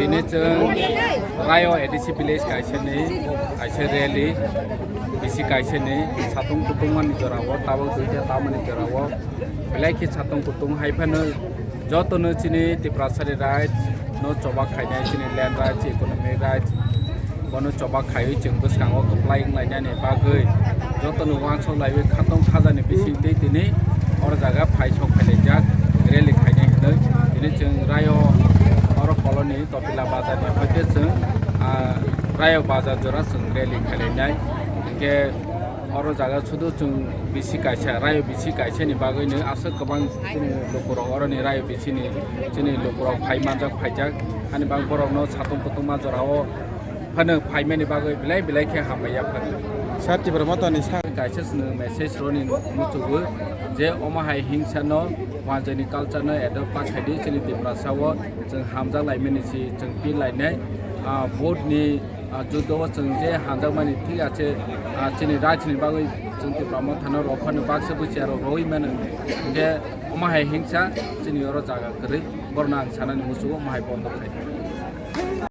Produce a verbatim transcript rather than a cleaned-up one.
Tini chwng Rayo A D C village kaisa ni kaisa rally, bisi kaisa ni satung kutung mani jora o, tabuk duita tamani jora o, belai khe satung kutung hai phano joto no chini Tiprasa ni right no choba khainai, chini land right, economic right, bono choba khaiwi chwng bwskango kwplai wng lainani bagwi jotono uansuk laiwi khatong khajani bisingtwi tini oro jaga phai sok phailaijak rally khainai hinwi. Tini chwng Rayo oro koloni Topila bazarni hoite chwng, ah, Rayo bazar jora chwng rally khailainai. Hinkhe oro jaga sudu chwng bisi kaisa, Rayo bisi kaisani bagwino aswk kwbang chini lukurok oroni Rayo bisini chini lukurok phai manjak phaijak. Ani bang borokno satung kutungma jorao phano phaimani bagwi belai belai khe hambai ya phano. Sir, Tipra Motha ni sa- Kaisa chwng message roni muchugo je omo hai hingsa no wanjani culture no adopt ta khaidi chini Tiprasa o chwng hamjak laimani si chwng pil lainai, ah, vote ni, ah, judo o chwng je hamjakmani thik ache, ah, chini right ni bagwi chwng Tipra Motha no rok phano baksa buchia rok roi mano. Hinkhe omo hai hingsa chini oro jaga kwrwi borno ang sanani muchugo omo hai bondo khai.